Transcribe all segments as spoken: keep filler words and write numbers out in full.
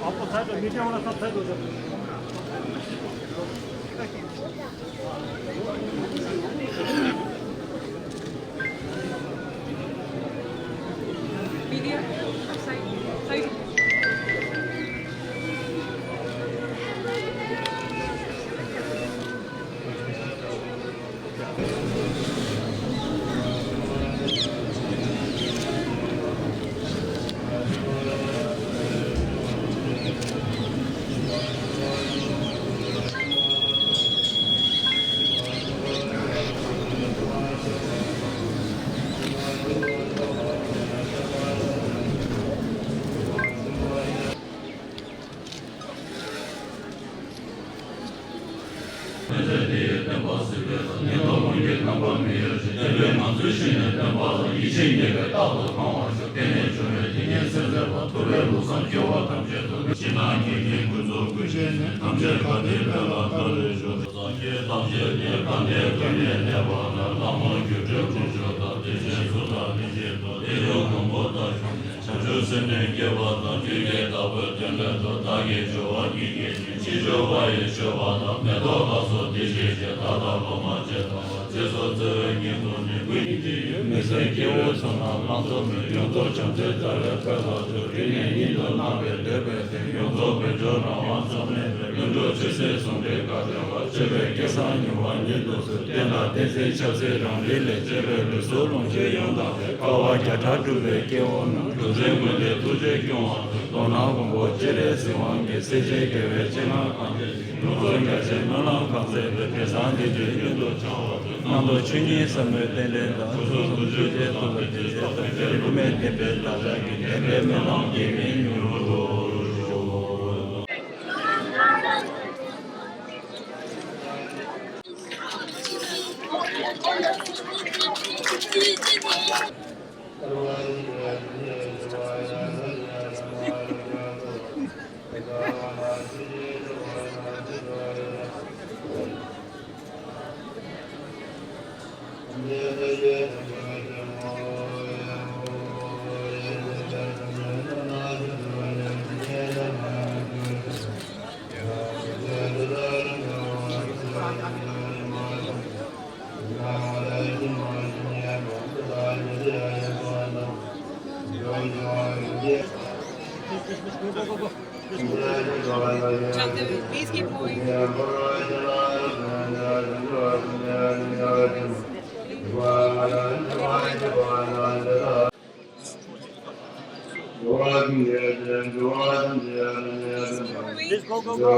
आपको side media वाला सब साइड हो जाओ। Media side side. ཉན་ཐོས་དེ་ཡི་བསྟན་པ་སྲིད་པའི་ས། ཉན་ཐོས་ཀུན་གྱི་རྣམ་པར་མི་གཡོ་ཞིང་། བསྟན་པའི་ངང་ཚུལ་ཤེས་ནས་བསྟན་པ་ལ། ཡིད་ཆེས་རྙེད་པའི་རྟག་ཏུ་གང་བར་ཤོག་དེང་ནས་བྱུང་བའི་དེ་ཉིད་སེམས་ཟད་པ། ཐུབ་པའི་ལུགས་བཟང་སྐྱེ་བོ་ཐམས་ཅད་དུ། ཕྱི་ནང་གི་ཉེས་ཀུན་རྫོབ་ཀུན་ཤེས་ནས། ཐམས་ཅད་དགའ་བདེའི་དཔལ་ལ་ཐོད་རེ་ཤོག་སངས་རྒྱས་ཐམས་ཅད་ནི་དགའ་ལྡན་ཀུན་ནས་གནས་པ་ན། ལྷ་མོ་སྒྱུ་འཕྲུལ་དཀོན་མཆོག་དང་། དེ་བཞིན་གསུམ་དང་ལྷན་ཅིག་ཏུ། དེ་ཡི་མགོན་པོ་དང་ཞབས་བརྒྱུད་སེམས་ནི་དགྱེས་པ་དང་། ཆོས་ཀྱི་བདག་པོའི་དོན་ལས་ཐོབ། བདག་གི་སྤྱོད་པ་ཉིད་ཀྱིས་ཕྱིར་བཅོས་པ་ཡི་སྤྱོད་པ་དང་། མེ་ཏོག་ལ་སོགས་བདེ་གཤེགས་བཅས། བདག་དང་སློབ་མ་བཅས་དང་བ། ཚེ་སྲོག་འཚོ་བའི་དངོས་གྲུབ་ནི། ཀུན་གྱི་ཡུལ་མི་ཟད་སྐྱེ་བོའི་ཚོགས་རྣམས་བླང་དོར་མེད། ཡོངས་རྫོགས་བྱང་ཆུབ་ལྟ་བའི་དཔལ་ལ་འཇུག་རིང་ནས་ཉིད་དུ་བླངས་པས་འདོད་པའི་དོན། ཡོངས་རྫོགས་དཀོན་མཆོག་རང་དབང་རྩོལ་མེད་པའི། ལྷུན་གྲུབ་ཆོས་སྲིད་ཟུང་འབྲེལ་དགའ་སྟོན་པ། སྤྱོད་པའི་སྐལ་བཟང་མྱུར་བ་ཉིད་དུ་གསོལ། རྟེན་དང་བསྟན་འཛིན་ཆབ་སྲིད་རང་རིགས་ལས། སྤྱོད་པའི་ལུས་སྲོག་ལོངས་སྤྱོད་ཡོངས་དག་པའི། དཀའ་བ་བརྒྱ་ཕྲག་སྒྲུབ་པའི་སྐྱེ་བོ་རྣམས། རྡོར་འཛིན་ཀུན་འདུས་ཐུགས་རྗེས་སྐྱོང་བར་མཛོད། མདོར་ན་མགོན་པོ་སྤྱན་རས་གཟིགས་དབང་གིས། སྲིད་ཞིའི་དགེ་བའི་བྱིན་རླབས་གང་སྐྱེས་ཤིང་། ལུགས་སྲོལ་རྒྱ་ཆེན་སྨོན་ལམ་གང་མཛད་པའི། དེང་སང་འདི་འདྲའི་ཡུན་དུ་འཆང་བར་མཛོད། རྣམ་རྟོག་ཆོས་ཉིད་ཟབ་མོའི་རྟེན་འབྲེལ་དང་། ཆོས་སྲུང་བདུན་ཅུ་བདེ་ཐོབ་པའི་རྒྱལ་སྲས། དཔལ་འབྲུག་སྨན་ལྡན་པའི་བདག་ཅག་གི། བདེན་པའི་སྨོན་ལམ་གྱིས་ནི་མྱུར་དུ་ཤོག Please keep moving. Please go, go, go.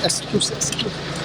Excuse, excuse.